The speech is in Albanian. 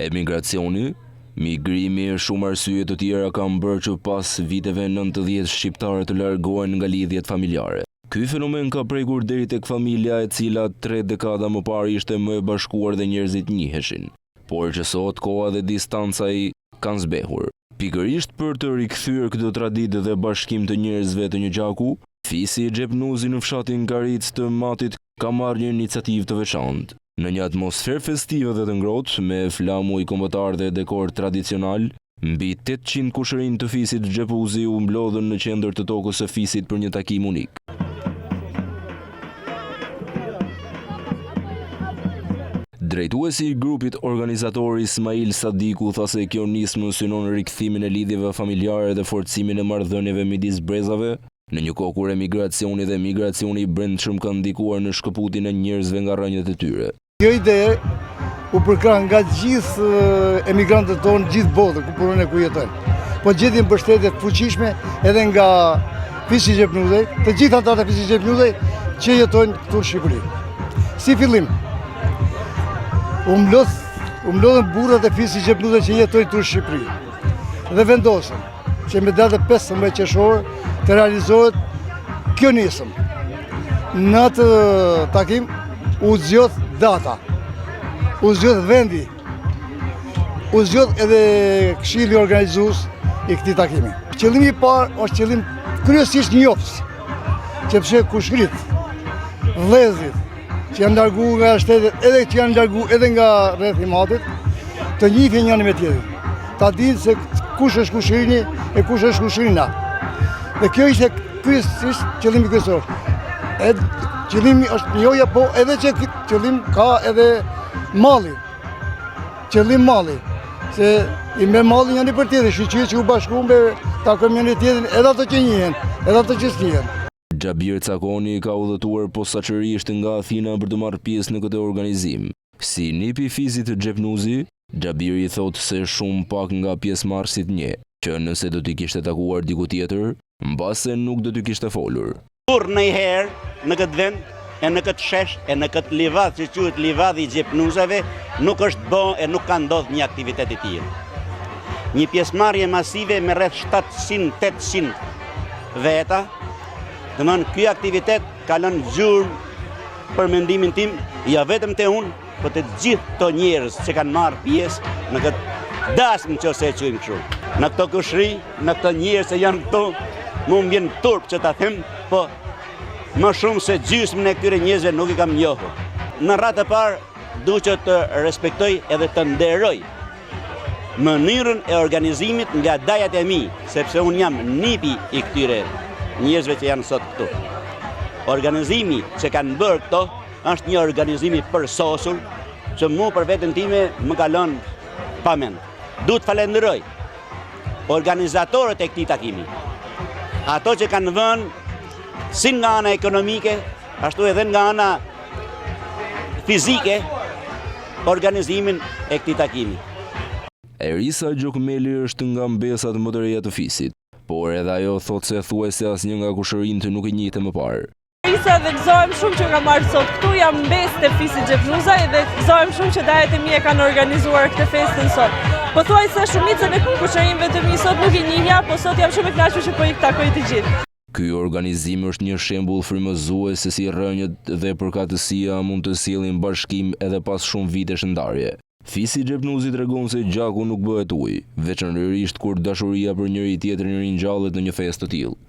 Emigracioni, migrimi e shumë arsye të tjera kanë bërë që pas viteve 90 shqiptarët të largohen nga lidhjet familjare. Ky fenomen ka prekur deri tek familja e cila tre dekada më parë ishte më e bashkuar dhe njerëzit njiheshin, por që sot koha dhe distanca i kanë zbehur. Pikërisht për të rikthyer këtë traditë dhe bashkim të njerëzve të një gjaku, fisi Xhepnuzi në fshatin Karicë të Matit ka marrë një iniciativë të veçantë. Në një atmosferë festive dhe të ngrohtë, me flamuj kombëtar dhe dekor tradicional, Mbi 800 kushërinj të fisit Xhepuzi u mblodhën në qendër të tokës së fisit për një takim unik. Drejtuesi i grupit organizator Ismail Sadiku tha se kjo nismë synon rikthimin e lidhjeve familjare dhe forcimin e marrëdhënieve midis brezave, në një kohë kur emigracioni dhe migracioni i brendshëm kanë ndikuar në shkëputjen e njerëzve nga rrënjët e tyre. Kjo ide u përkrah nga gjithë emigrantët tonë, gjithë botën, ku punojnë e ku jetojnë. Po gjeti mbështetje të fuqishme edhe nga fisi Xhepnuzaj, të gjithë anëtarët e fisit Xhepnuzaj që jetojnë këtu në Shqipëri. Si fillim, u mblodh, u mblodhën burrat e fisit Xhepnuzaj që jetojnë këtu në Shqipëri dhe vendosën që me datë 15 qershor të realizohet kjo nismë. Në atë takim u zgjodh data, u zgjodh vendi, u zgjodh edhe këshilli organizues i këtij takimi. Qëllimi i parë është qëllim kryesisht njohës, sepse kushërinjtë, vëllezërit, që janë largu nga shtetet, edhe që janë largu edhe nga rrethi i Matit, të njihen njëri me tjetrin. Ta dinë se kush është kushërini e kush është kushërina. Dhe kjo ishte kryesisht qëllimi kryesor. E qëllimi është njohja, po edhe që qëllim ka edhe malli. Qëllim malli, se i merr malli njëri për tjetrin, shyqyr që u bashkuam e takojmë njëri tjetrin, edhe ato që njihen, edhe ato që s'njihen. Xhabir Cakoni ka udhëtuar posaçërisht nga Athina për të marrë pjesë në këtë organizim. Si nip i fisit Xhepnuzi, Xhabiri thotë se shumë pak nga pjesëmarrësit njeh, që nëse do t'i kishte takuar diku tjetër, mbase nuk do t'u kishte folur. Kurrë ndonjëherë në këtë vend e në këtë shesh e në këtë livadh që quhet livadhi i Xhepnuzave nuk është bo e nuk ka ndodhë një aktivitet i tillë. Një pjesëmarrje masive me rreth 700-800 veta, domethënë ky aktivitet ka lënë gjurmë për mendimin tim, jo vetëm te unë, po te gjithë këto njerëz që kanë marrë pjesë në këtë dasmë që ose e quajmë kështu. Në këto kushri, në këto njerëz që janë këtu, mu më vjen turp që ta them, po më shumë se gjysmën e këtyre njerëzve nuk i kam njohur. Në radhë të parë, du që të respektoj edhe të nderoj mënyrën e organizimit nga dajat e mi, sepse unë jam nipi i këtyre njerëzve që janë sot këtu. Organizimi që kanë bërë këto është një organizim i përsosur që mu për veten time më ka lënë pa mend. Du të falenderoj organizatorët e këtij takimi. Ato që kanë vënë si nga ana ekonomike, ashtu edhe nga ana fizike organizimin e këtij takimi. Erisa Gjokmeli është nga mbesat më të reja të fisit, por edhe ajo thotë se thuajse asnjë nga kushërinjtë nuk i njihte më parë. Erisa dhe gëzohem shumë që kam ardhur sot këtu, jam mbesë e fisit Xhepnuzaj dhe gëzohem shumë që dajat e mi e kanë organizuar këtë festën sot. Pothuajse shumicën e kushërinjve të mi sot nuk i njihja, po sot jam shumë e kënaqur që po i takoj të gjithë. Ky organizim është një shembull frymëzues se si rrënjët dhe përkatësia mund të sjellin bashkim edhe pas shumë vitesh ndarje. Fisi Xhepnuzi tregon se gjaku nuk bëhet ujë, veçanërisht kur dashuria për njëri-tjetrin ringjallet në një festë të tillë.